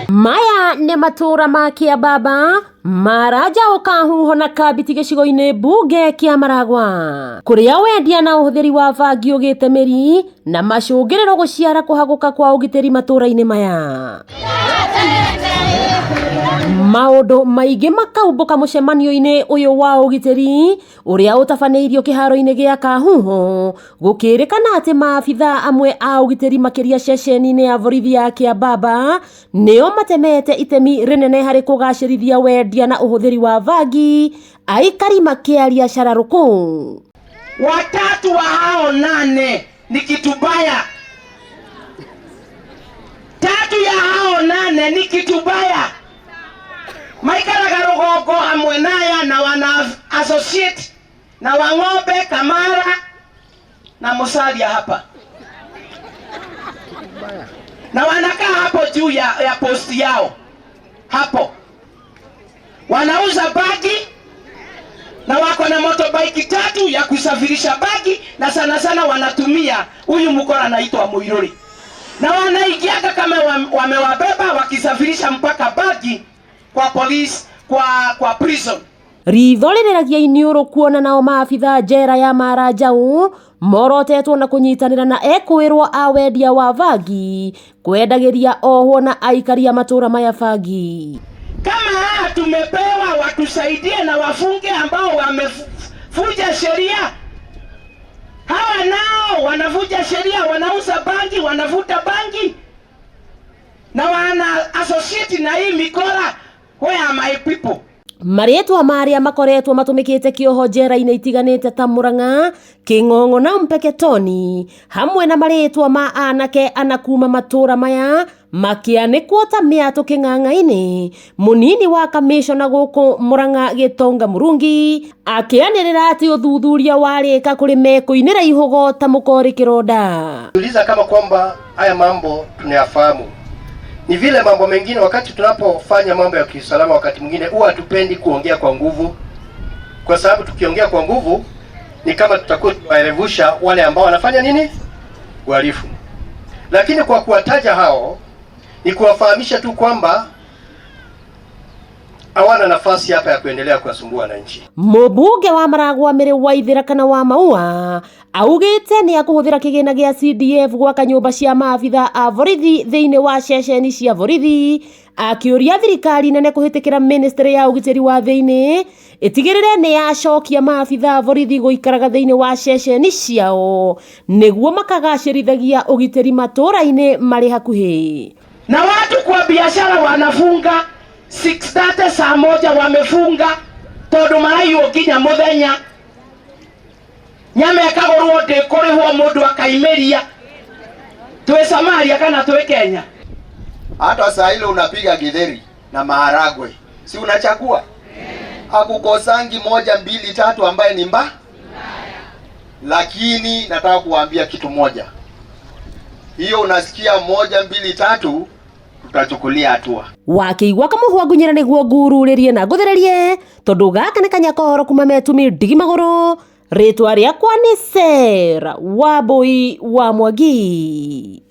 Maya nĩ matũũra ma Kĩambamba, Maraja Ũkahuho na Kambiti gĩcigo-inĩ mbunge kĩa Maragwa, kũrĩa wendia na ũhũthĩri wa bangi ũgĩte mĩri na macũngĩrĩro gũciara kũhagũka kwa ũgitĩri matũũra-inĩ maya. Maũndũ maingĩ makaumbũka mũcemanio-inĩ ũyũ wa ũgitĩri ũrĩa ũtabanĩirio kĩharo-inĩ gĩa Kahuho, gũkĩrĩkana atĩ maabithaa amwe a ũgitĩri makĩria ceceni-inĩ ya borithi ya Kĩambamba nĩo matemete itemi rĩnene harĩ kũgacĩrithia wendia na ũhũthĩri wa bangi, aikari makĩaria cararũkũ. Watatu wa hao nane ni kitu baya. Tatu ya hao nane ni kitu baya. Maikaraga rũgongo hamwe naya na wana associate na Wang'ombe, Kamara na Musalia hapa na wanakaa hapo juu ya posti yao hapo, wanauza bagi na wako na motorbike tatu ya kusafirisha bagi, na sana sana wanatumia huyu mkora anaitwa Muiruri, na wanaingiaga kama wamewabeba wakisafirisha mpaka bagi kwa police, kwa prison. Ritho rĩrĩragia iniũrũ kuona nao maabithaa njera ya Maranjau morotetwo na kũnyitanĩra na ekũĩrwo a wendia wa bangi kwendagĩria ohwo na aikari a matũũra maya bangi. Kama haya tumepewa watusaidie na wafunge ambao wamevuja sheria. Hawa nao wanavuja sheria, wanauza bangi, wanavuta bangi na wana associate na hii mikora. Where are my people? Marĩtwa marĩa makoretwo matũmĩkĩte kĩoho njera-inĩ itiganĩte ta Murang'a, Kĩng'ong'o na Mpeketoni, hamwe na marĩtwa ma anake ana kuma matũũra maya makĩanĩkwo ta mĩatũ kĩng'ang'a-inĩ. Mũnini wa kamishona gũkũ Murang'a Gĩtonga Mũrungi akĩanĩrĩra atĩ ũthuthuria warĩka kũrĩ mekũinĩra ihũgo ta mũkorĩ kĩronda. Uliza kama kwamba haya mambo tunayafahamu. Ni vile mambo mengine, wakati tunapofanya mambo ya kiusalama, wakati mwingine huwa hatupendi kuongea kwa nguvu, kwa sababu tukiongea kwa nguvu ni kama tutakuwa tunawaerevusha wale ambao wanafanya nini, uhalifu. Lakini kwa kuwataja hao ni kuwafahamisha tu kwamba hawana nafasi hapa ya kuendelea kuwasumbua wananchi. Mũmbunge wa Maragwa Mĩrĩ Waithĩra kana wa Maua augĩte nĩ akũhũthĩra kĩgĩna gĩa CDF gwaka nyũmba cia maabitha a borithi thĩinĩ wa ceceni cia borithi, akĩũria thirikari nene kũhĩtũkĩra ministry ya ũgitĩri wa thĩinĩ ĩtigĩrĩre nĩ yacokia maabitha a borithi gũikaraga thĩinĩ wa ceceni ciao nĩguo makagacĩrithagia ũgitĩri matũũra-inĩ marĩ hakuhĩ. Na watu kwa biashara wanafunga 6:30 saa moja wamefunga tondu maraiywo nginya muthenya, nyama ĩkagũrwo ndĩkũrĩhwo mũndũ akaimĩria. Twĩ Somalia kana twĩ Kenya? Hata saa ile unapiga githeri na maharagwe, si unachagua? Hakukosangi moja mbili tatu ambaye ni mbaya. Lakini nataka kuwaambia kitu moja, hiyo unasikia moja mbili tatu, tutachukulia hatua. Wakĩigua kamũhwa ngunyĩra nĩguo ngururĩrie na ngũthererie tondũ gaka nĩ kanyakohoro kuma metumi ndigi magũrũ. Rĩtwa rĩakwa nĩ Sarah Wambui wa Mwangi.